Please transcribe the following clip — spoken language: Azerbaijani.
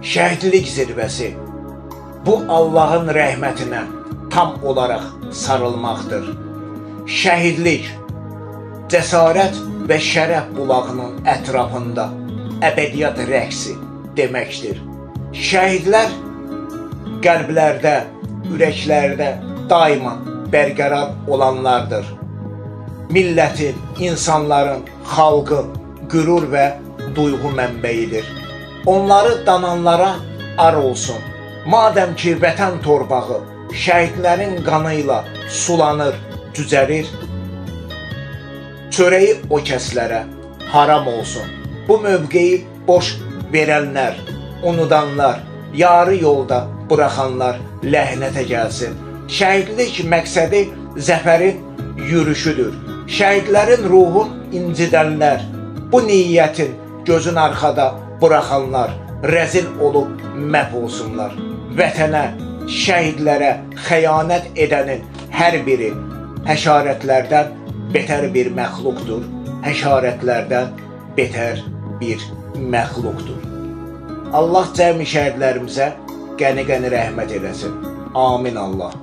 Şəhidlik zirvəsi bu Allahın rəhmətinə tam olaraq sarılmaqdır. Şəhidlik cəsarət və şərəf bulağının ətrafında əbədiyyat rəqsi deməkdir. Şəhidlər qəlblərdə, ürəklərdə daima bərqərar olanlardır. Millətin, insanların, xalqın qürur və duyğu mənbəyidir. Onları dananlara ar olsun. Madəm ki, vətən torpağı şəhidlərin qanı ilə sulanır, cücərir, çörəyi o kəslərə haram olsun. Bu mövqeyi boş verənlər, unudanlar, yarı yolda buraxanlar ləhnətə gəlsin. Şəhidlik məqsədi zəfərin yürüşüdür. Şəhidlərin ruhun incidənlər, bu niyyətin gözün arxada buraxanlar rəzil olub məhv olsunlar. Vətənə, şəhidlərə xəyanət edənin hər biri həşarətlərdən betər bir məxluqdur. Həşarətlərdən betər bir məxluqdur. Allah cəmi şəhidlərimizə qəni-qəni rəhmət eləsin. Amin Allah.